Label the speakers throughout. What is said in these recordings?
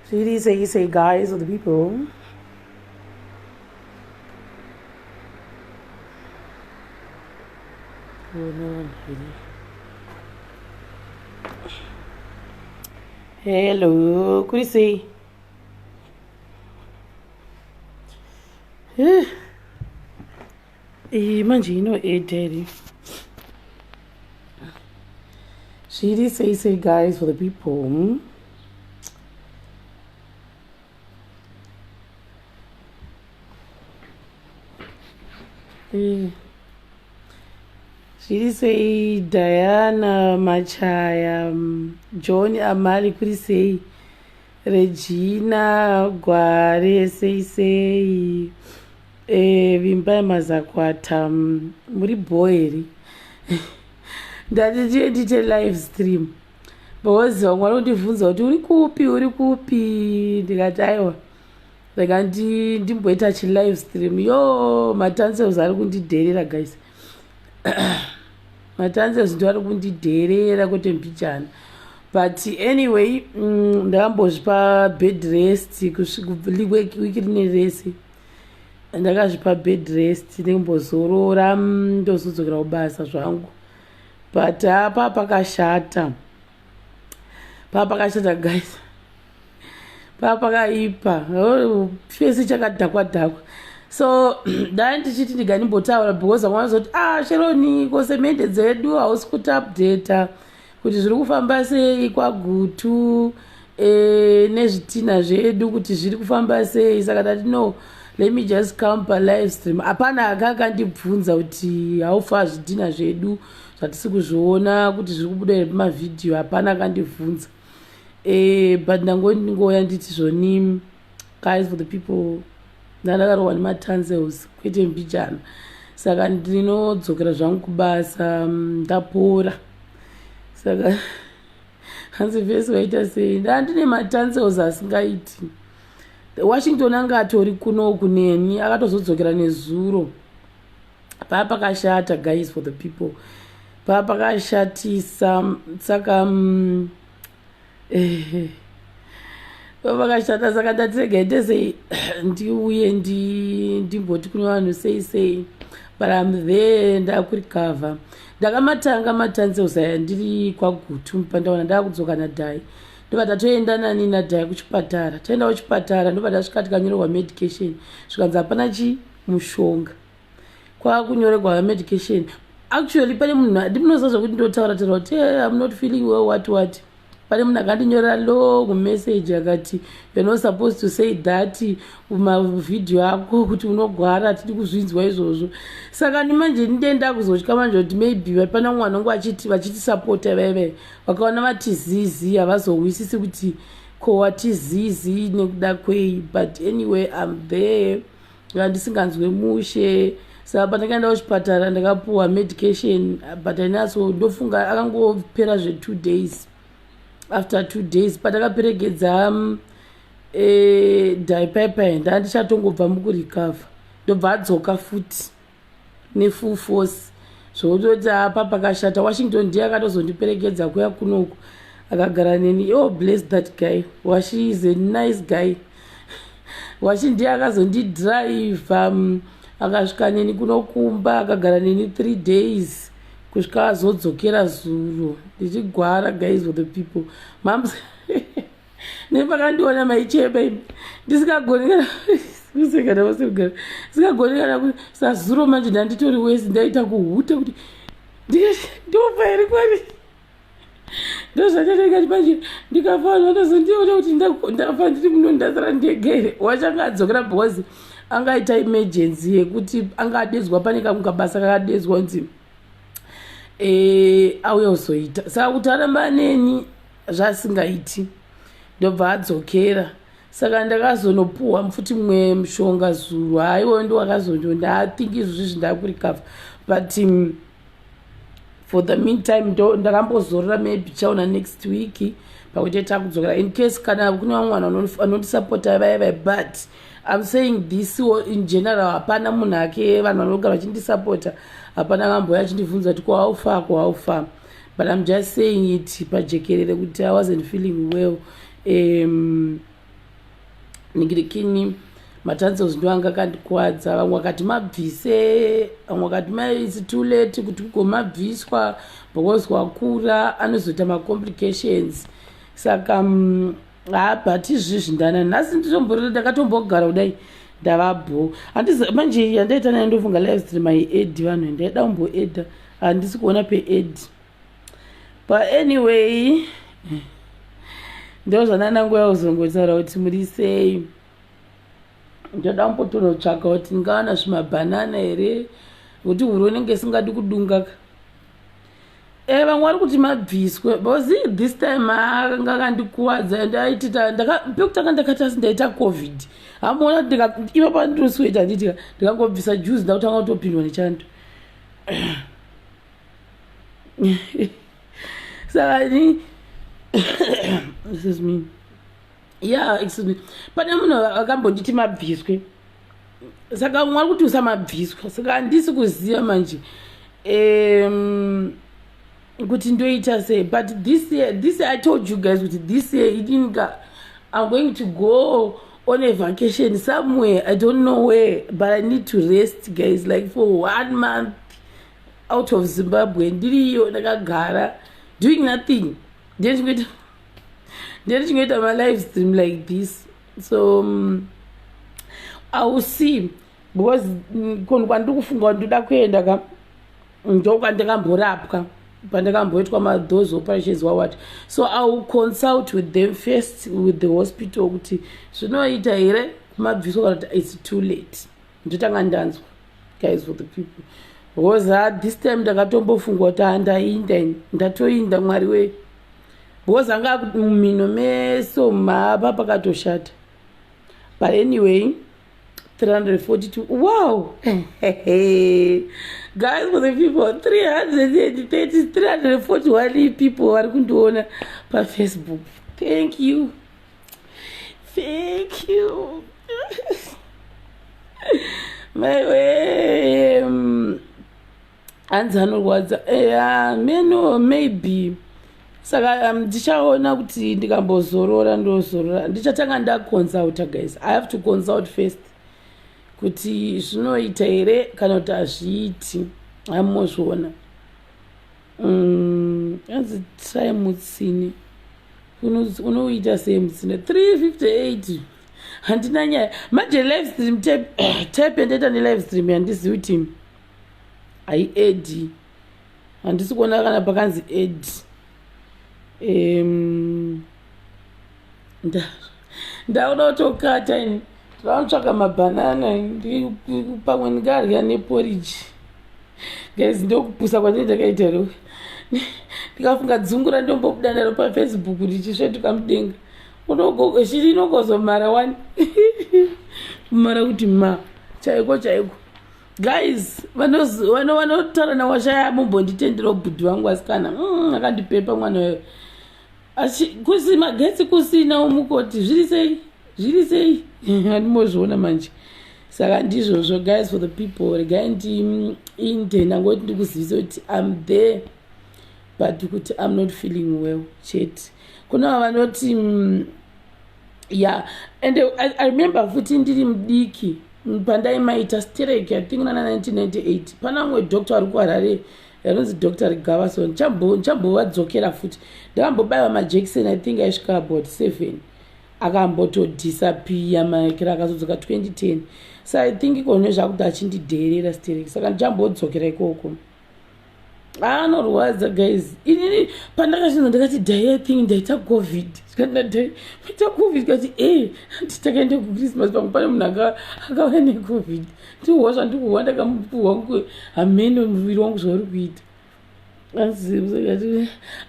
Speaker 1: Zviri sei sei guys of the people. Oh no, Hello, kuri sei? Eh. Iyi manje ino ederi. Zviri sei sei guys for the people. Eh. Zviri sei Diana Machaya, John Amali kuri sei? Regina Gware sei sei? E, Vimbai Mazakwata muri bho here? Ndati ndiye ndiite live stream because vamwe vari kundibvunza kuti uri kupi uri kupi ndikati aiwa rega ndimboita chilive stream yo matansels ari kundidherera guys matansels ndo ari kundidherera kwete mbijana but anyway ndakambozvipa bed rest wiki rine rese ndakazvipa bed rest ndikumbozorora ndozodzokera kubasa zvangu but apa pakashata paa pakashata guys paa pakaipa oh, fesi chakadhakwa dhakwa so dai ndichiti ndiga ndimbotaura because vamwe vanozoti ah sheroni ko semende dzedu hausi kutiupdata kuti zviri kufamba sei kwagutu e, nezvitina zvedu kuti zviri kufamba sei saka ndati no let me just come palive stream hapana aka akandibvunza kuti haufa zvitina zvedu zvatisi kuzviona kuti zviri kubuda here pamavhidhiyo hapana akandibvunza e, but ndangondingoya nditi zvoni guys for the people ndandakarohwa nematansels kwete mbijana saka ndinodzokera zvangu kubasa ndapora saka hanzi vhesi waita sei ndandine matansels asingaiti washington anga atori kunoku neni akatozodzokera nezuro paa pakashata guys for the people paa pakashatisa saka eh, vakashata saka ndati rega ite sei ndiuye ndimboti kune vanhu sei sei but am there ndakurecover ndakamatanga matanzels aya ndiri kwagutu pandaona ndakudzoka nadhai ndobva tatoenda nani nadhai kuchipatara taenda kuchipatara ndobva tasvika tikanyorerwa medication zvikanzi hapana chi mushonga kwakunyoregwa medication actually pane munhu ndinoziva zvekuti ndotaura taura kuti hey, im not feeling well what what pane munhu akandinyorera long message akati you're not supposed to say that mavhidhiyo ako kuti unogwara hatidi kuzvinzwa izvozvo saka ni manje ndenda kuzotya manje kuti maybe pana mumwe vanonge vachiti vachitisapota vaive vakaona vati zizi havazohwisisi kuti ko wati zizi nekuda kwei but anyway im there ndisinganzwe mushe saka pandakaenda kuchipatara ndakapuwa medication but ainatso ndofunga akangopera zve2 days after 2 days pandakaperekedza e, daipaipai ndaa ndichatongobva mukurecover ndobva adzoka futi nefull force zvokutoti apa pakashata washington ndiye akatozondiperekedza kuya kunoku akagara neni oh bless that guy washi is a nice guy washi ndiye akazondidhiraivha akasvika neni kunokumba akagara neni 3 days kusvika azodzokera zuro ndichigwara guys for the people mams nepakandiona maicheba ndisingagoni kana kuseka ndavasekugara ndisingagoni kana sazuro manje ndanditori wesi ndaita kuhuta kuti ndofa here kwari ndozvandandikati manje ndikafa vanhu vanozondiona kuti ndafa ndiri muno ndasara ndega here wachanga adzokera because angaita emergency yekuti anga adedzwa pane kamwe kabasa kakadedzwa kunzi e, auya kuzoita saka kuti aramba neni zvasingaiti ndobva adzokera saka ndakazonopuhwa futi mumwe mushonga zuro haiwo ndo wakazondonda i think izvozvi zvindakurecover but for the meantime ndakambozorora maybe chaona next week pakuti takudzokera in case kana kune vamwe vanhu vanondisapota vaya vaya but im saying this in general hapana munhu ake vanhu vanogara vachindisapota hapana kamboya achindibvunza kuti kwaufa kwaufa but im just saying it pajekerere kuti i wasn't feeling well. Ningirikini matonsils ndo anga akandikwadza. Vamwe vakati mabvise, vamwe vakati it's too late kuti kugomabviswa because wakura, anozoita macomplications. Saka ha, but izvizvi ndana nhasi nditomborira, ndakatombogara kudai, ndavabho. Handizi manje yandaita nayo, ndofunga live stream aiaddi vanhu, ndaida kumboadda, handisi kuona peadd. But anyway, ndo zvanananguya kuzongotaura kuti muri sei. Ndoda kumbotonotsvaka kuti ndingawana zvimabhanana here, nekuti huro inenge isingadi kudunga ka. Vamwe vari kuti mabviswe because this time anga akandikuwadza. Ndaitita pekutanga ndakati asi ndaita COVID. Hamuona ipapa ndosweta, handitika ndikangobvisa juzi, ndakutanga kutopindwa nechando. Saka ni, excuse me, yeah, excuse me, pane munhu akambonditi mabviswe, saka umwe ari kuti usamabviswa. Saka handisi kuziva manje kuti ndoita sei. But this year I told you guys kuti this year idinika I'm going to go on a vacation somewhere. I don't know where, but I need to rest, guys, like for one month out of Zimbabwe, ndiriyo ndakagara doing nothing. Ndiye ndichingoita malive stream like this. So I will see, because kunhu kwandiri kufunga kuti ndoda kuenda ka, ndokwandakamborapwa, pandakamboitwa mathose operations wawat. So I will consult with them first, with the hospital, kuti zvinoita here kumabviswa kana kuti it's too late. Ndotanga ndanzwa, guys, for the people, because this time ndakatombofunga kuti handainda, ndatoinda, Mwari wei, because anga mumhino meso mhapa pakatoshata. But anyway, 342, wow, guys, for the people, 330, 341 people vari kundiona paFacebook. Thank you, thank you. Maiwe, hanzi anorwadza ya meno maybe. Saka ndichaona kuti ndikambozorora, ndozorora. Ndichatanga ndaconsulta, guys. I have to consult first kuti zvinoita here kana kuti hazviiti. Hamozviona. Anzi try mutsine. Unoita sei mutsine? 358, handina nyaya manje. Live stream type yandaita nelive stream, handizivi kuti haiaddi, handisi kuona kana pakanzi add. Ndakuda kutokata ini, ndinotsvaka mabhanana, pamwe ndingarya neporiji. Guys, ndokupusa kwandii ndakaita ro, ndikafunga dzungu randombobuda naro paFacebook richisvetuka mudenga. Shiri inongozomara wani kumara kuti ma chaiko chaiko. Guys, vanotaura nawashaya, mumbonditenderawo bhudhi vangu asikana, akandipepa mwana wayo. Kusi magetsi kusina umukoti, zviri sei, zviri sei, handimozviona manje. Saka ndizvozvo, guys, for the people. Regai ndiinde, ndangoti ndikuzivise kuti I'm there, but kuti I'm not feeling well chete. Kuna vanoti yeah, and I remember futi ndiri mudiki pandaimaita sterek, I think nana 1998, pana mumwe doctor ari kuHarare anonzi Dr Gavason. Ndichambovadzokera futi. Ndakambobayiwa majekiseni, I think aisvika about 7, akambotodisappear maekera, akazodzoka 2010. So I think ikone zvakuti achindidheerera sterek, saka ndichambodzokera ikoko. Anorwadza, guys. Inini pandakazvinza ndakati dai, I think ndaita COVID. Maita COVID kati e handi takaenda kuChristmas, pamwe pane munhu akauya neCOVID. Ndihwa zvandikuhwa, ndakamupuhwa hameno muviri wangu zvauri kuita.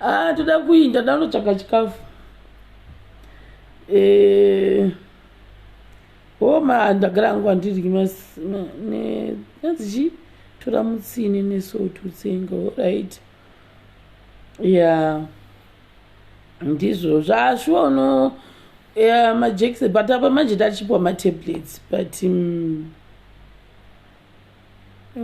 Speaker 1: A, toda kuinda, ndanotsvaka chikafu. Homa ndagara hangu, handiryi anzi chii, tora mutsine nesalt utsenga. Alright, ya, ndizvo zvashuwa uno majekiseni, but apa manje tachipiwa matablets, but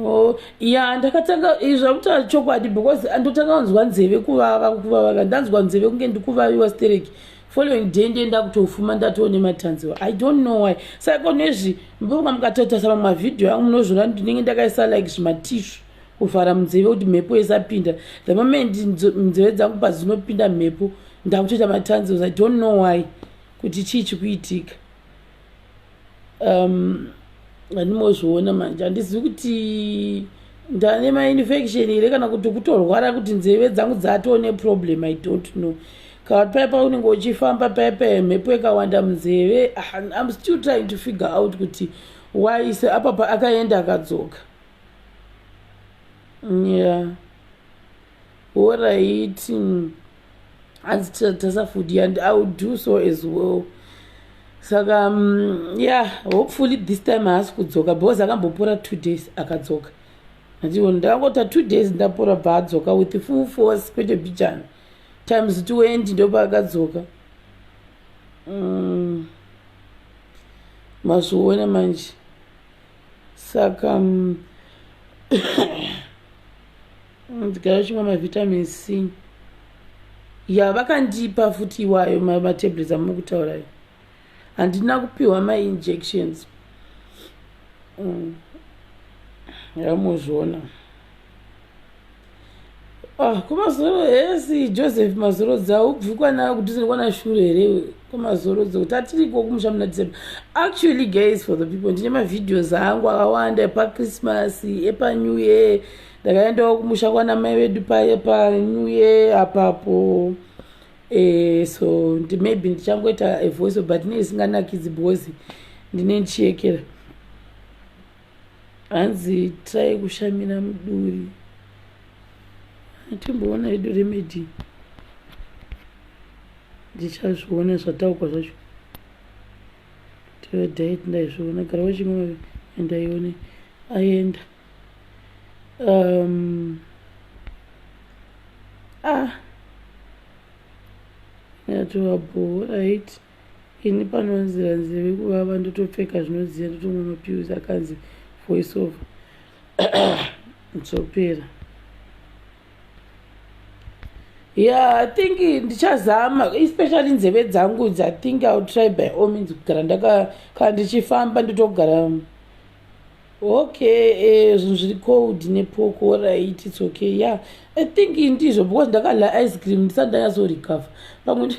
Speaker 1: oh, ya, ndakatanga zvakutaura chokwadi, because andotanga kunzwa nzeve kuvava, kuvava, ndanzwa nzeve kunge ndikuvaviwa stereki. Following day ndienda kutofuma ndatoone matanziwa. I don't know why. Saka nezvi mbonga mukatotarisa mamwe mavhidhiyo angu, munozviona ndinenge ndakaisa like zvimatishu kuvhara munzeve kuti mhepo isapinda. The moment nzeve dzangu padzinopinda mhepo, ndakutoita matonsils. I don't know why, kuti chii chikuitika. Handimozviona manje, handizivi kuti ndane mainfection here kana kuti kutorwara, kuti nzeve dzangu dzatoo neproblem. I don't know. Kana kuti paya paunenge uchifamba paya paya, mhepo ikawanda munzeve. Ah, I'm still trying to figure out kuti why. Se apapa akaenda akadzoka. Yeah, alright, hanzi tasafudi and I will do so as well. Saka yeah, hopefully this time haasi kudzoka, because akambopora 2 days akadzoka. Andiona ndakangota 2 days ndapora, bva adzoka with full force, kwete bhichana, times 20 ndopaakadzoka. Mazviona manje. Saka ndigara chimwa mavitamin C. Ya, vakandipa futi iwayo matablets amuri kutaurayo. Handina kupiwa mainjections. Yamuzviona. Ah, kumazoro hesi Joseph Mazorodza, ubvi kwana kudhuze kwana Shure here kuMazorodzo? Kuti atiriko kumusha muna December. Actually guys, for the people, ndine mavideos angu akawanda epaChristmas, epaNew Year. Ndakaendawo kumusha kwana mai vedu paNew Year apapo. So maybe ndichangoita a voice, but ine isinganakidzi because ndine ndichiyekera. Hanzi try kushamira muduri. Timboona yedu remedy, ndichazviona zvataukwa zvacho. Diet ndaizviona, gara wachimwa ndaione aenda. Ah, yatova bho. Right, ini panonzira nzeve kuvava, ndotopfeka zvinodziya, ndotomwa mapills akanzi voice over, dzopera. Yeah, I think ndichazama, especially nzeve dzangu. I think I will try by all means kugara ndaka, kana ndichifamba ndotogara. Okay, zvinhu zviri cold nepoko. Right, it's okay. Yeah, I think ndizvo, because ndakadya ice cream ndisati ndanyatsorecover. Pamwe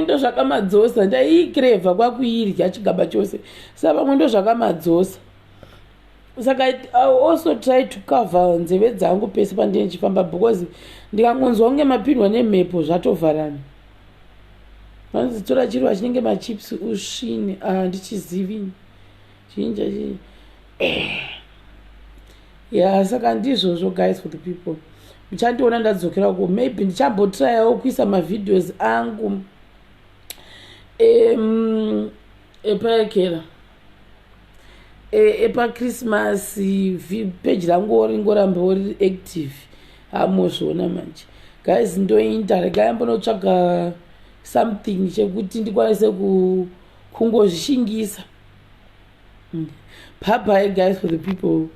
Speaker 1: ndo zvakamadzosa. Ndaiicreva kwakuirya chigaba chose, saka pamwe ndo zvakamadzosa. Saka I also try to cover nzeve dzangu pese pandine ndichifamba, because ndikangonzwa kunge mapindwa nemhepo, zvatovharana. Vanzi tora chirwa chinenge machips usvine. Handichizivi chinja chi. Ya, saka ndizvozvo guys, for the people, muchandiona ndadzokera ku, maybe ndichambotryawo kuisa mavideos angu epaekera epaChristmas. Peji rangu ringorambawo riri active. Hamozviona manje guys, ndoinda regai mbonotsvaga something chekuti ndikwanise kungozvishingisa. Bye bye guys, for the people.